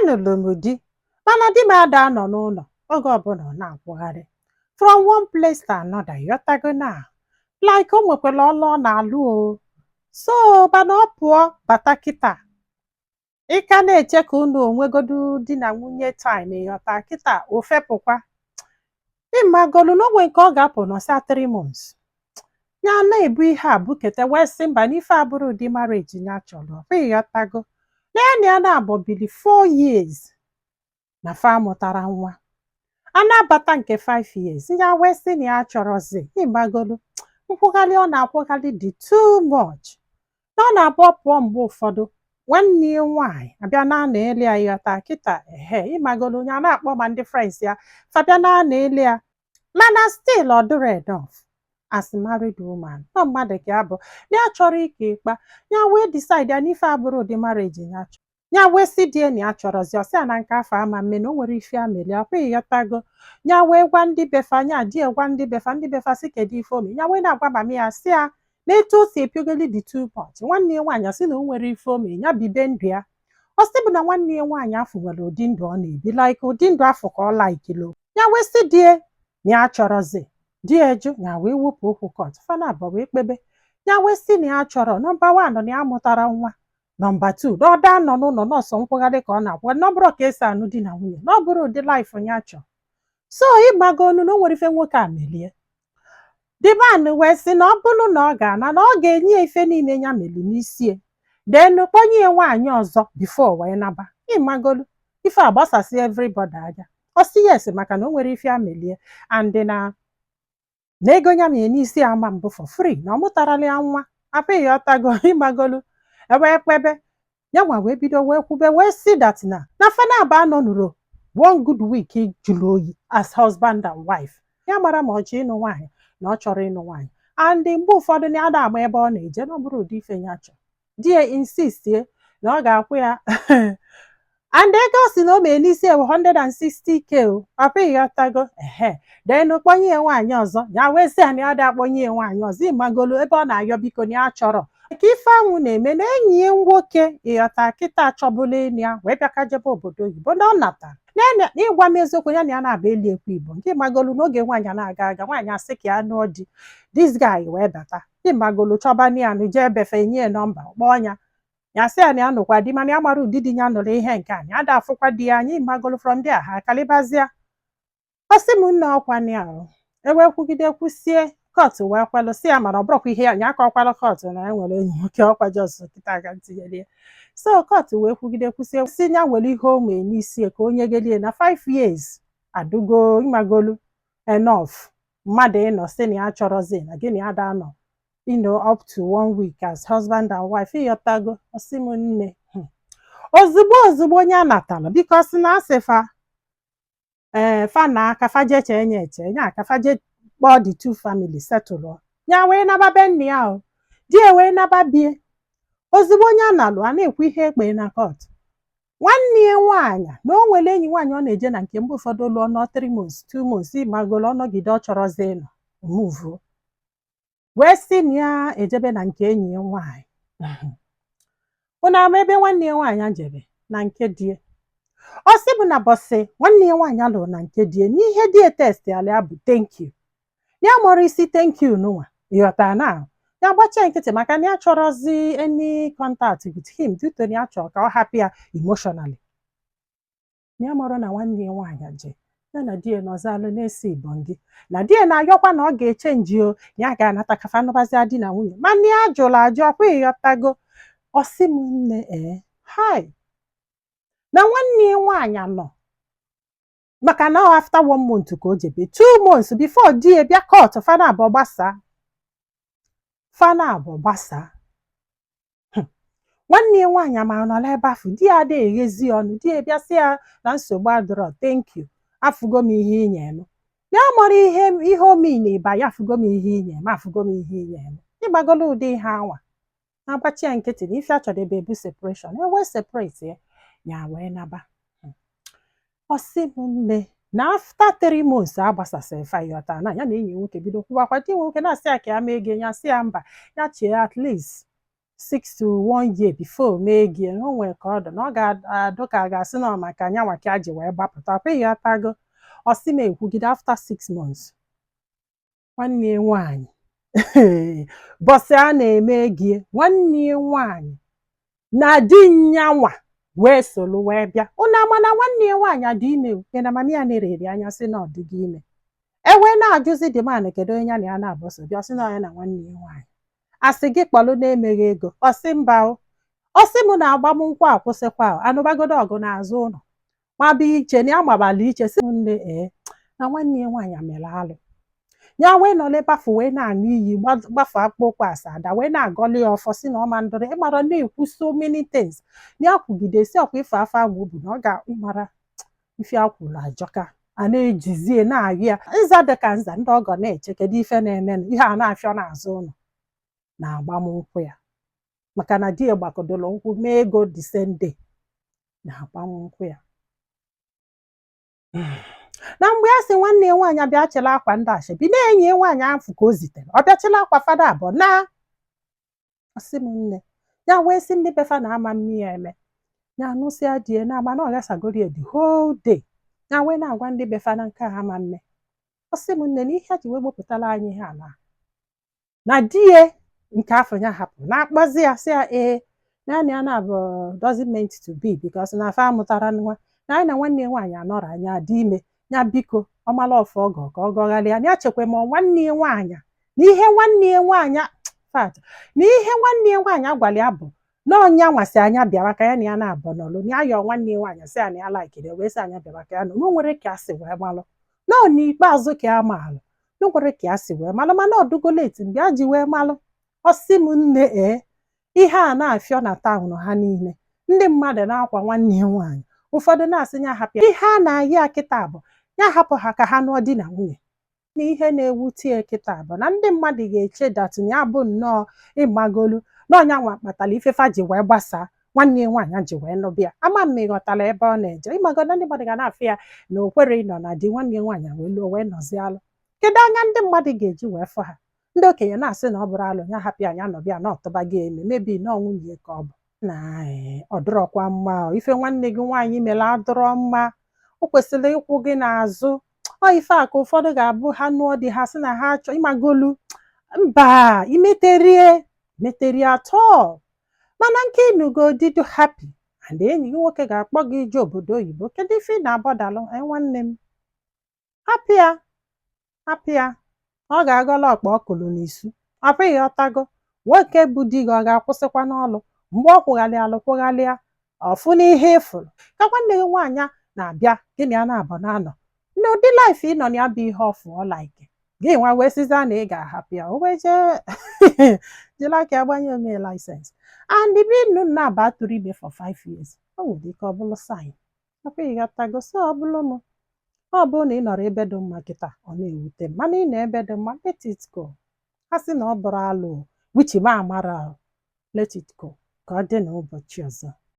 Anụlụ m di, mana di m ada anọ n'ụlọ. Oge ọbụla ọ na-akwụgharị from one place to another, ịghọtago? Na like o nwekwara ọlụ ọ na-alụ o, so mana ọ pụọ bata kịta, ị ka na-eche ka unu onwegodu di na nwunye time, ịghọta? Kịta o fepụkwa, ịmagolu na onwe nke ọ ga-apụ nọsịa 3 months, ya na-ebu ihe a bukete, wee sị mba, n'ife abụrụ ụdị marriage ya chọrọ ọkwa, ịghọtago? Na ya na ya na-abọbili 4 years na fa mụtara nwa, a na-abata nke 5 years, ya wee sị na ya chọrọzi. Ịmagolu, nkwụgharị ọ na-akwụgharị dị too much, na ọ na-abụ ọ pụọ, mgbe ụfọdụ nwanne ya nwaanyị abịa na-anọ elu ya, ịghọta kịta? Ehe, ịmagolu, onye a na-akpọ ma ndị friends ya fabịa na-anọ elu ya, mana still ọ dịrọ enough as married woman. Ọ mmadụ ka ya bụ na ya chọrọ ike ịkpa ya, wee decide ya n'ife abụrụ ụdị marriage ya chọrọ. Ya wee sị die na ya chọrọzi. Ọsị ya na nke afọ ama mme, na o nwere ife ameli akwa, ịghọtago? Ya wee gwa ndị befa, nya di gwa ndị befa, ndị befa sị kedu ife ome. Ya wee na-agwa mami ya, sị ya na etu o si epiogeli dị too much. Nwanne ya nwaanyị sị na o nwere ife ome, ya bibe ndụ ya. Ọ sị bụ na nwanne ya nwaanyị afọ nwere ụdị ndụ ọ na-ebi, like ụdị ndụ afọ ka ọ laikilo. Ya wee sị die na ya chọrọzi. Di eju, ya wee wepụ okwu court fana abụọ wee kpebe. Ya wee sị na ya chọrọ, number one, na ya mụtara nwa, number two, na ọ daa nọ n'ụlọ nọọsụ, nkwụgharị ka ọ na-akwụ, na ọ bụrụ ka esi anụ di na nwunye, na ọ bụrụ ụdị life ya chọrọ. So ịgbago onu na o nwere ife nwoke a melie. The man wee sị na ọ bụrụ na ọ ga-ana, na ọ ga-enye ya ife niile ya meli n'isi, then kpọnye ya nwaanyị ọzọ before wee naba. Ịmagolu, ife a gbasasị everybody anya. Ọ sị yes, maka na o nwere ife a melie, and na ego ya mere n'isi ama mbụ for free, na ọ mụtarala ya nwa apụ, ịghọtago? Ịmagolu, ewee kpebe. Ya nwa wee bido wee kwube, wee sị that na fana abụọ anọ nụrụ one good week jụrụ oyi as husband and wife. Ya mara ma ọ chọọ ịnụ nwaanyị na ọ chọrọ ịnụ nwaanyị, and mgbe ụfọdụ na ya da ama ebe ọ na-eje, na ọ bụrụ ụdị ife ya chọrọ. Di ya insistie na ọ ga-akwụ ya, and ego o si na o mee n'isi ewu 160K o papa, ịghọtago? Ehe, then kpọnye ya nwaanyị ọzọ. Ya wee sị ya na ya da akpọnye ya nwaanyị ọzọ. Ịmagolu, ebe ọ na-ayọ biko na ya chọrọ ka ife anwụ na-eme na enyi ya nwoke, ịghọta kịta, achọbụla ịnụ ya, wee bịa ka jebe obodo oyibo na ọ natara n'ịgwa m eziokwu. Ya na ya na-aba eli ekwu igbo nke, ịmagolu, n'oge nwaanyị na-aga aga, nwaanyị asị ka ya nụọ di. This guy wee bata, ịmagolu, chọba ya nụ, jee befe nye ya nọmba, kpọọ ya. Ya sị ya na ya nụkwa di, mana ya mara ụdị di ya nụrụ ihe nke a, ya da afụkwa di ya anya. Ịmagolu, from there ha kalịbazịa. Ọ sị m nna, ọkwa ya ewee kwugide kwusie, court wee kwelụ, sị ya mana ọ bụrụkwa ihe ya nya aka ọkwalụ court na ya nwere enyi nwoke, ọkwa jos kịta ka ntinyere ya. So court wee kwugide kwusie, si ya were ihe o nwee n'isi ka onye gelie na 5 years adụgo, ịmagolu, enough mmadụ ịnọ sị na ya chọrọzi na gịnị ya da anọ up to one week as husband and wife, ịghọtago? Ọsị m nne, ozugbo ozugbo onye a natara, because na asịfa ee, fa na aka fa jee chee nye eche nya aka, fa jee kpọọ the two family settle, ya wee naba be nna ya o, di ya wee naba bie. Ozugbo onye a na-alụ a na-ekwu ihe ekpe na court, nwanne ya nwaanyị na o nwere enyi nwaanyị ọ na-eje na nke mgbe ụfọdụ, lụọ nọ 3 months, 2 months, ịmagolo, ọnọgide ọ chọrọzi ịnọ muvuo, wee sị na ya ejebe na nke enyi ya nwaanyị. Unu ama ebe nwanne ya nwaanyị jebe na nke die? Ọ sị bụ na bọsị nwanne ya nwaanyị alụrụ na nke die, n'ihe die test ala ya bụ "Thank you." Ya mụrụ isi "Thank you" nụnwa, ịghọtara? Na ya gbachie nkịtị, maka na ya chọrọzi any contact with him due to na ya chọrọ ka ọ hapụ ya emotionally. Na ya mụrụ na nwanne ya nwaanyị je ya na di ya nọzalụ na-ese ibongi, na di ya na-ayọkwa na ọ ga-e change o, na ya ga-anata kafa nụbazia di na nwunye, mana ya jụrụ ajụ ọkwa, ịghọtago? Ọ sị m nne, ee, hai, na nwanne ya nwaanyị nọ, maka na ọ after one month ka o jebe, 2 months before di ya bịa court, fana abụọ gbasaa, fana abụọ gbasaa. Nwanne ya nwaanyị ama nọrọ ebe afụ, di ya adịghị eghezi ọnụ. Di ya bịa sị ya na nsogbu adịrọ, "Thank you, afụgo m ihe inye m." Ya mara ihe ihe omi na ịba ya, "Afụgo m ihe inye m, afụgo m ihe inye m." Ịgbagolo ụdị ihe anwa na-agbachi ya nkịtị, na ife achọdebe ebu separation, ewe separate ya, ya wee naba. Ọ sị m nne, na after 3 months a gbasasịrị fa, ịghọta, na ya na enyi nwoke bido kwụbakwa. Di nwoke na-asị ya ka ya mee ego, ya sị ya mba, ya chee at least 6 to 1 year before mee gị. O nwere ka ọ dị na ọ ga-adụ ka a ga-asị na ọ maka nyanwa ka a ji wee gbapụta. Ọkwa ịghọtago? Ọ sị m ekwugide, after 6 months, nwanne ya nwaanyị, bọsị a na-eme gie, nwanne ya nwaanyị na di nyanwa wee soro wee bịa. Unu ama na nwanne ya nwaanyị adị ime nke na mama ya na-ereri anya sị na ọ dịghị ime. E wee na-ajụzi the man, kedu onye ya na ya na-abụ so bịa? Sị na ya na nwanne ya nwaanyị. Asị gị kpọlụ na-emeghị ego. Ọ sị mba o. Ọ sị m na agbamnkwụ akwụsịkwa o, anụbagodo ọgụ n'azụ ụlọ mabụ iche na ya mabala iche. Sị m nne, ee, na nwanne ya nwaanyị mere alụ. Ya wee nọ n'ebe afọ wee na-aṅụ iyi, gbafu akpụkpọ ụkwụ asa ada, wee na-agọli ya ọfọ, si na ọma ndụrị ịmara, na-ekwu so many things na ya kwugide, si ọkwa ife afọ ahụ o bu na ọ ga ịmara ife akwụrụ ajọka. A na-ejizie na-ayụ ya nza dị ka nza. Ndị ọgọ na-eche kedu ife na-emenụ, ihe a na-afịọ n'azụ ụlọ na agbamnkwụ ya, maka na di ya gbakọdoro nkwụ mee ego the same day na agbamnkwụ ya. Na mgbe ya sị nwanne ya nwaanyị bịa chịla akwa ndị ashebi na enyi ya nwaanyị ahụ ka o zitere, ọ bịa chịla akwa fada abụọ na. Ọsị m nne, ya wee sị ndị befa na ama mmi ya eme ya anụsịa die na ama na ọ ghasagoro ya the whole day. Ya wee na-agwa ndị befa na nke a ama mme. Ọsị m nne, na ihe a ji wee gbopụtara anyị ihe ala na di ya nke afọ ya hapụ na-akpọzi ya, sị ya ee, naanị ya na-abụ doesn't meant to be, because na afa amụtara nwa na anyị na nwanne ya nwaanyị anọrọ anya dị ime. Ya biko, ọmala ọfọ ọgọ ka ọ gọgharịa ya, chekwa ma nwanne ya nwaanyị na ihe nwanne ya nwaanyị fat na ihe nwanne ya nwaanyị agwara ya bụ na ọnya nwasị anya bịawa ka ya na ya na-abụ nọlụ na ya yọọ nwanne ya nwaanyị, sị ya na ya laikiri, wee sị anya bịawa ka ya nọ. Na o nwere ka a sị wee malụ na ọ n'ikpeazụ ka ya maalụ na o nwere ka a sị wee malụ, mana ọ dụgo late mgbe a ji wee malụ. Ọsị m nne, ee, ihe a na-afịọ na town ha niile, ndị mmadụ na-akwa nwanne ya nwaanyị, ụfọdụ na-asị ya hapụ ya. Ihe a na-ayị ya kịta bụ ya hapụ ha ka ha nụọ di na nwunye. Na ihe na-ewute ya kịta bụ na ndị mmadụ ga-eche that na ya bụ nnọọ ịgbagolu na ọnya nwa kpatara ifefa ji wee gbasaa, nwanne ya nwaanyị ji wee nụbịa. Ama m ịghọtara ebe ọ na-eje. Ịmago na ndị mmadụ ga na-afụ ya na o kwere ịnọ na di nwanne ya nwaanyị wee lụọ wee nọzialụ. Kedu anya ndị mmadụ ga-eji wee fụ ha? Ndị okenye na-asị na ọ bụrụ alụ, ya hapụ ya, ya nọbịa na ọtụbago eme mebi na ọ nwunye ka ọ bụ na ọ dịrọkwa mma. Ife nwanne gị nwaanyị mere adịrọ mma. O kwesịrị ịkwụ gị n'azụ. Ọ ife a ka ụfọdụ ga-abụ ha nụọ di, ha sị na ha chọọ ịmagolu mba imeterie meterie atọ. Mana nke ịnụgo dido happy and enyi gị nwoke ga-akpọ gị ije obodo oyibo, kedu ife ị na-agbadalụ? Nwanne m, hapụ ya, hapụ ya. Ọ ga-agọla ọkpa ọ kụrụ n'isu. Ọ bụghị ọtago nwoke bụ di gị, ọ ga-akwụsịkwa n'ọlụ mgbe ọ kwụghalịalụ kwụghalịa ọfụ n'ihe ịfụrụ ka nwanne gị nwaanyị na-abịa gị na ya na-abụ na-anọ n'ụdị life ị nọ na ya bụ ihe ọfụ ọ like gị nwa wee sịza na ị ga-ahapụ ya, o wee jee jiri aka ya gbanye onwe license and bi nnu na-aba tụrụ ime for 5 years. O nwere ike ọ bụrụ sign ọkwa ịghọtago. So ọ bụrụ m, ọ bụrụ na ị nọrọ ebe dị mma kịta, ọ na-ewute m, mana ị nọ ebe dị mma, let it go. Ha sị na ọ bụrụ alụ, which ma amara, let it go. Ka ọ dị n'ụbọchị ọzọ.